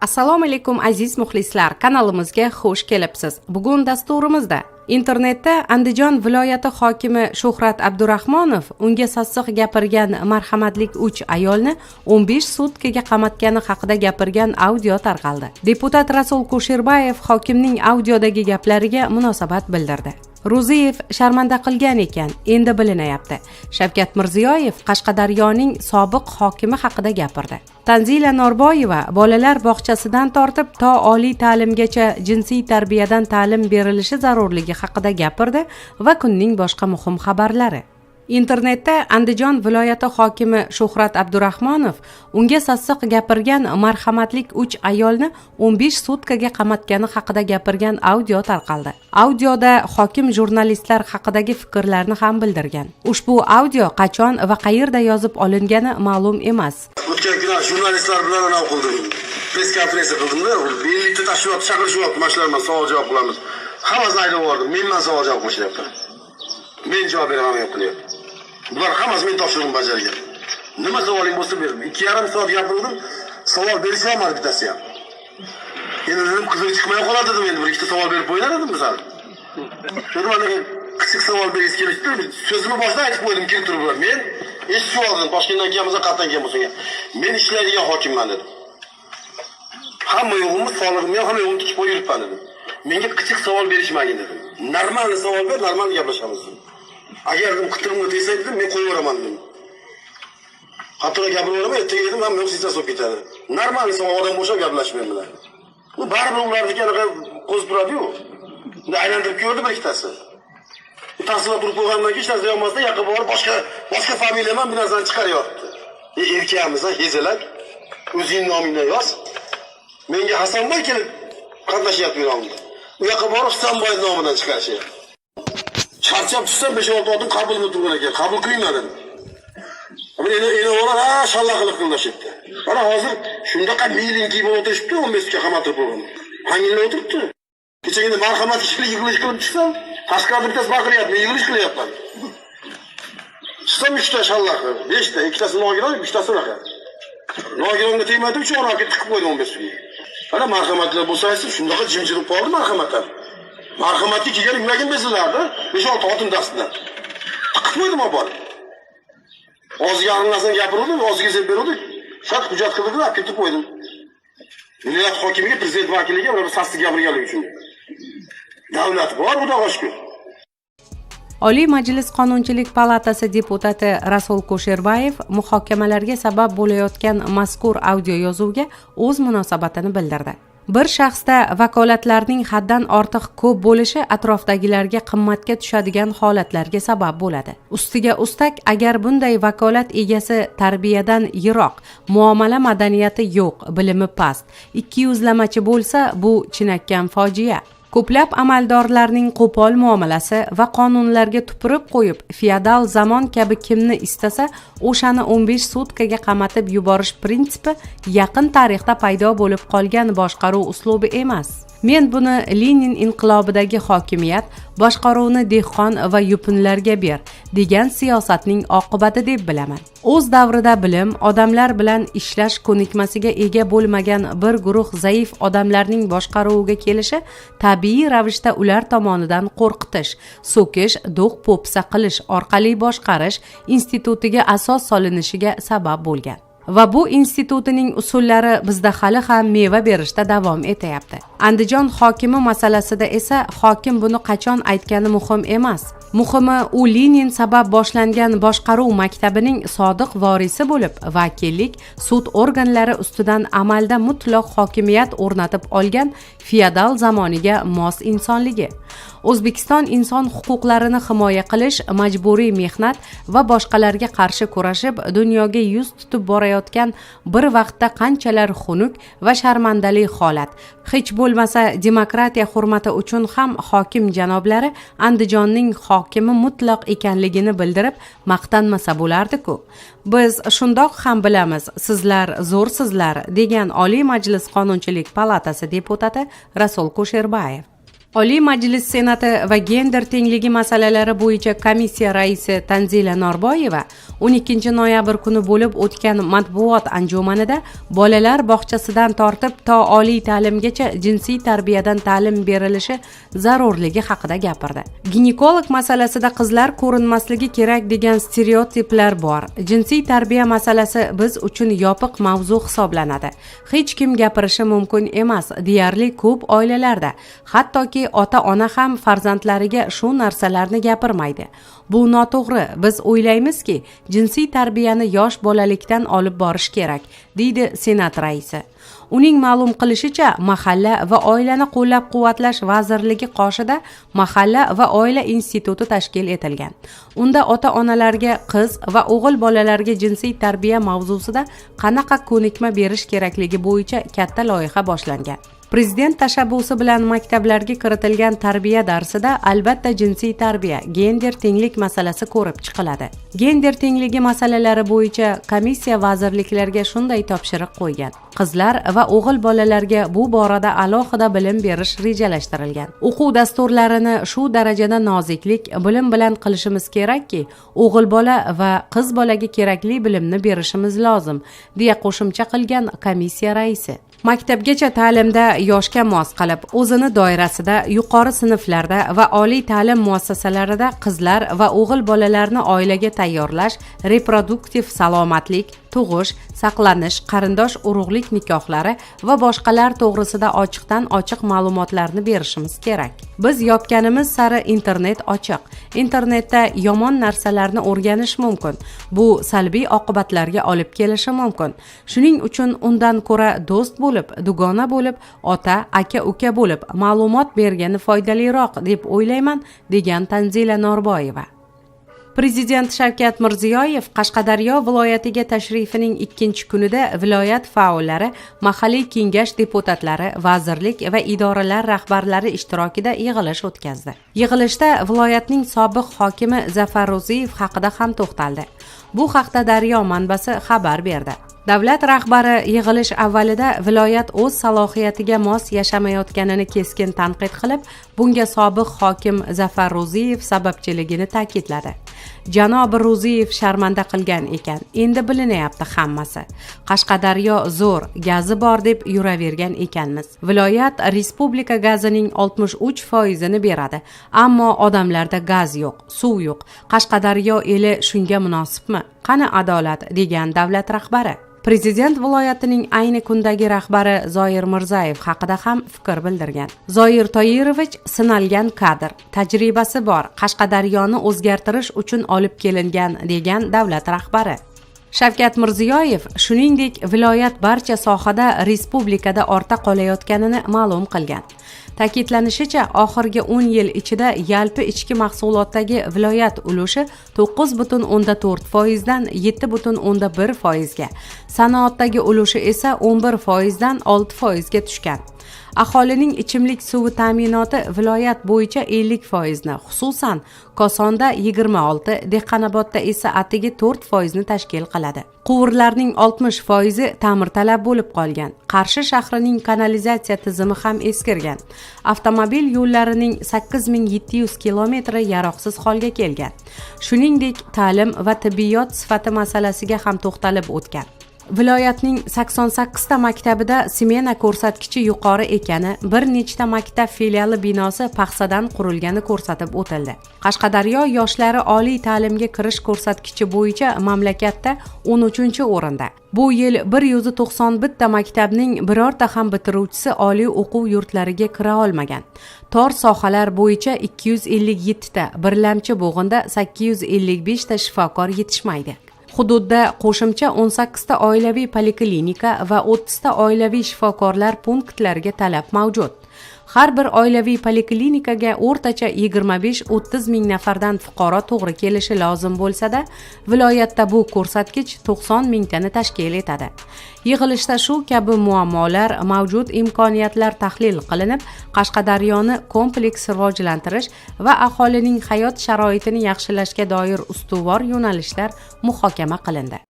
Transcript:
Assalomu alaykum, aziz muxlislar, kanalimizga xush kelibsiz. Bugun dasturimizda: internetda Andijon viloyati hokimi Shuhrat Abdurahmonov unga sassiq gapirgan marhamatlik uch ayolni 15 sutkaga qamatgani haqida gapirgan audio tarqaldi. Deputat Rasul Kusherbayev hokimning audiodagi gaplariga munosabat bildirdi. Ro'ziyev sharmanda qilgan ekan, endi bilinayapti. Shavkat Mirziyoyev Qashqadaryoning sobiq hokimi haqida gapirdi. Tanzila Norboyeva bolalar bog'chasidan tortib to oliy ta'limgacha jinsiy tarbiyadan ta'lim berilishi zarurligi haqida gapirdi va kunning boshqa muhim xabarlari. Internetda Andijon viloyati hokimi Shuhrat Abdurahmonov unga sassiq gapirgan marhamatlik uch ayolni 15 sutkaga qamatgani haqida gapirgan audio tarqaldi. Audioda hokim jurnalistlar haqidagi fikrlarni ham bildirgan. Ushbu audio qachon va qayerda yozib olingani ma'lum emas. O'tgan kuni jurnalistlar bilan anavi qildim, press konferensiya qildimda. 50 ta tashkilot chaqirishyapti, mana shular bilan savol javob qilamiz. Hammasini haydab yubordim. Men bilan savol javob qilishyapti, men javob beraman deb qilyapti. Bular hammasi men topshirig'imni bajargan. Nima savoling bo'lsa, berdim. 2,5 soat gapirdim, savol berishyapmadi bittasi ham. Endi dedim, qizil chiqmay qoladi dedim, endi bir ikkita savol berib qo'yinglar dedim. Misol dedim, anaqa kichik savol bergisi kelishdi. So'zimni boshida aytib qo'ydim kelib turib: men eshitib oldim, Toshkentdan kelgan bo'lsa, qayerdan kelgan bo'lsin, men ishlaydigan hokimman dedim. Hamma yo'g'imni, sog'lig'imni ham, hamma yo'g'imni tikib qo'yib yuribman dedim. Menga qichiq savol berishmagin dedim. Нормальный savol ber, нормальный gaplashamiz dedim. Agar dedim, qitig'imga tegsang dedim, men qo'yib yuboraman dedim. Qattiqroq gapirib yuboraman ertaga dedim, hamma yoq сейчас bo'lib ketadi. Нормальный savol, odam bo'shab gaplash men bilan. U baribir ularniki anaqa qo'zib turadiyu. Bunday aylantirib ko'rdi bir ikkitasi. Tafsilot turib qo'ygandan keyin hech narsa yonmasdan yaqin borib, boshqa boshqa familiyaman bir narsani chiqaryapti. E, erkakmisan, hezalak, o'zingni nomingdan yoz. Menga Hasanboy kelib qatnashyapti nomimda. U yoqqa borib Husanboy nomidan chiqarishyapti. Charchab tushsam, besh olti odam qabul qilib turgan ekan. Qabul qilinglar dedim. Endi ular ha shallaqlik qilishyapti. Mana hozir shundaqa миленький bo'lib o'tirishibdi, 15 ga qamatib qo'ygan. Hangillab o'tiribdi. Kechagina marhamat ishlik yig'ilish qilib chiqsam, tashqarida bittasi baqiryapti, men yig'ilish qilyapman. Chiqsam, uchta shallaqi, beshta, ikkitasi nogiron, uchtasi unaqa. Nogironga tegmadi, uch olib tiqib qo'ydim 15 ga. Mana marhamatlar bo'lsangiz, shundaqa jimjirib qoldi marhamatlar. Marhamatga kelgan yuragim bezilardi, 5-6 xotin dastidan. Tiqib qo'ydim olib borib. Og'ziga narsani gapiruvdim, og'ziga zeb beruvdik. Shart hujjat qildirdim, olib keltirib qo'ydim. Viloyat hokimiga, prezident vakiliga ular sassiq gapirganligi uchun. Davlat bor, Xudoga shukur. Oliy Majlis Qonunchilik palatasi deputati Rasul Kusherbayev muhokamalarga sabab bo'layotgan mazkur audioyozuvga o'z munosabatini bildirdi. Bir shaxsda vakolatlarning haddan ortiq ko'p bo'lishi atrofdagilarga qimmatga tushadigan holatlarga sabab bo'ladi. Ustiga ustak, agar bunday vakolat egasi tarbiyadan yiroq, muomala madaniyati yo'q, bilimi past, ikkiyuzlamachi bo'lsa, bu chinakam fojia. Ko'plab amaldorlarning qo'pol muomalasi va qonunlarga tupurib qo'yib, feodal zamon kabi kimni istasa, o'shani 15 sutkaga qamatib yuborish prinsipi yaqin tarixda paydo bo'lib qolgan boshqaruv uslubi emas. Men buni Lenin inqilobidagi hokimiyat boshqaruvni dehqon va yupunlarga ber degan siyosatning oqibati deb bilaman. O'z davrida bilim, odamlar bilan ishlash ko'nikmasiga ega bo'lmagan bir guruh zaif odamlarning boshqaruviga kelishi tabiiy ravishda ular tomonidan qo'rqitish, so'kish, do'q po'pisa qilish orqali boshqarish institutiga asos solinishiga sabab bo'lgan va bu institutining usullari bizda hali ham meva berishda davom etyapti. Andijon hokimi masalasida esa hokim buni qachon aytgani muhim emas. Muhimi, u Lenin sabab boshlangan boshqaruv maktabining sodiq vorisi bo'lib, vakillik, sud organlari ustidan amalda mutlaq hokimiyat o'rnatib olgan feodal zamoniga mos insonligi. O'zbekiston inson huquqlarini himoya qilish, majburiy mehnat va boshqalarga qarshi kurashib, dunyoga yuz tutib borayotgan bir vaqtda qanchalar xunuk va sharmandali holat. Hech bo'lmasa, demokratiya hurmati uchun ham hokim janoblari Andijonning hokimi mutlaq ekanligini bildirib maqtanmasa bo'lardi-ku. Biz shundoq ham bilamiz, sizlar zo'rsizlar, degan Oliy Majlis Qonunchilik palatasi deputati Rasul Kusherbayev. Oliy Majlis Senati va gender tengligi masalalari bo'yicha komissiya raisi Tanzila Norboyeva 12 noyabr kuni bo'lib o'tgan matbuot anjumanida bolalar bog'chasidan tortib to oliy ta'limgacha jinsiy tarbiyadan ta'lim berilishi zarurligi haqida gapirdi. Ginekolog masalasida qizlar ko'rinmasligi kerak degan stereotiplar bor. Jinsiy tarbiya masalasi biz uchun yopiq mavzu hisoblanadi. Hech kim gapirishi mumkin emas, deyarli ko'p oilalarda, hattoki ota-ona ham farzandlariga shu narsalarni gapirmaydi. Bu noto'g'ri. Biz o'ylaymizki, jinsiy tarbiyani yosh bolalikdan olib borish kerak, deydi Senat raisi. Uning ma'lum qilishicha, Mahalla va oilani qo'llab-quvvatlash vazirligi qoshida Mahalla va oila instituti tashkil etilgan. Unda ota-onalarga qiz va o'g'il bolalarga jinsiy tarbiya mavzusida qanaqa ko'nikma berish kerakligi bo'yicha katta loyiha boshlangan. Prezident tashabbusi bilan maktablarga kiritilgan tarbiya darsida albatta jinsiy tarbiya, gender tenglik masalasi ko'rib chiqiladi. Gender tengligi masalalari bo'yicha komissiya vazirliklarga shunday topshiriq qo'ygan. Qizlar va o'g'il bolalarga bu borada alohida bilim berish rejalashtirilgan. O'quv dasturlarini shu darajada noziklik, bilim bilan qilishimiz kerakki, o'g'il bola va qiz bolaga kerakli bilimni berishimiz lozim, deya qo'shimcha qilgan komissiya raisi. Maktabgacha ta'limda yoshga mos qilib, o'zini doirasida yuqori sinflarda va oliy ta'lim muassasalarida qizlar va o'g'il bolalarni oilaga tayyorlash, reproduktiv salomatlik, tug'ish, saqlanish, qarindosh urug'lik nikohlari va boshqalar to'g'risida ochiqdan ochiq ma'lumotlarni berishimiz kerak. Biz yopganimiz sari internet ochiq. Internetda yomon narsalarni o'rganish mumkin. Bu salbiy oqibatlarga olib kelishi mumkin. Shuning uchun undan ko'ra do'st bo'lib, dugona bo'lib, ota, aka, uka bo'lib ma'lumot bergani foydaliroq deb o'ylayman, degan Tanzila Norboyeva. Prezident Shavkat Mirziyoyev Qashqadaryo viloyatiga tashrifining ikkinchi kunida viloyat faollari, mahalliy kengash deputatlari, vazirlik va idoralar rahbarlari ishtirokida yig'ilish o'tkazdi. Yig'ilishda viloyatning sobiq hokimi Zafar Ro'ziyev haqida ham to'xtaldi. Bu haqda Daryo manbasi xabar berdi. Davlat rahbari yig'ilish avvalida viloyat o'z salohiyatiga mos yashamayotganini keskin tanqid qilib, bunga sobiq hokim Zafar Ro'ziyev sababchiligini ta'kidladi. Janobi Ro'ziyev sharmanda qilgan ekan, endi bilinyapti hammasi. Qashqadaryo zo'r, gazi bor deb yuravergan ekanmiz. Viloyat respublika gazining 63%ini beradi, ammo odamlarda gaz yo'q, suv yo'q. Qashqadaryo eli shunga munosibmi? Qani adolat, degan davlat rahbari. Prezident viloyatining ayni kundagi rahbari Zoir Mirzayev haqida ham fikr bildirgan. Zoir Toyirovich sinalgan kadr, tajribasi bor, Qashqadaryoni o'zgartirish uchun olib kelingan, degan davlat rahbari. Shavkat Mirziyoyev shuningdek viloyat barcha sohada respublikada ortda qolayotganini ma'lum qilgan. Ta'kidlanishicha, oxirgi 10 yil ichida yalpi ichki mahsulotdagi viloyat ulushi 9,4% dan 7,1% ga, sanoatdagi ulushi esa 11% dan 6% ga tushgan. Aholining ichimlik suvi ta'minoti viloyat bo'yicha 50%ni, xususan Kosonda 26, Dehqonobodda esa atigi 4% ni tashkil qiladi. Quvurlarning 60% ta'mirtalab bo'lib qolgan. Qarshi shahrining kanalizatsiya tizimi ham eskirgan. Avtomobil yo'llarining 8700 kilometri yaroqsiz holga kelgan. Shuningdek, ta'lim va tibbiyot sifati masalasiga ham to'xtalib o'tgan. Viloyatning 88 ta maktabida smena ko'rsatkichi yuqori ekani, bir nechta maktab filiali binosi paxsadan qurilgani ko'rsatib o'tildi. Qashqadaryo yoshlari oliy ta'limga kirish ko'rsatkichi bo'yicha mamlakatda 13-o'rinda. Bu yil 191 ta maktabning birorta ham bitiruvchisi oliy o'quv yurtlariga kira olmagan. Tor sohalar bo'yicha 257 ta, birlamchi bo'g'inda 855 ta shifokor yetishmaydi. Hududda qo'shimcha 18 ta oilaviy poliklinika va 30 ta oilaviy shifokorlar punktlariga talab mavjud. Har bir oilaviy poliklinikaga o'rtacha 25-30 ming nafardan fuqaro to'g'ri kelishi lozim bo'lsa-da, viloyatda bu ko'rsatkich 90 mingtani tashkil etadi. Yig'ilishda shu kabi muammolar, mavjud imkoniyatlar tahlil qilinib, Qashqadaryoni kompleks rivojlantirish va aholining hayot sharoitini yaxshilashga doir ustuvor yo'nalishlar muhokama qilindi.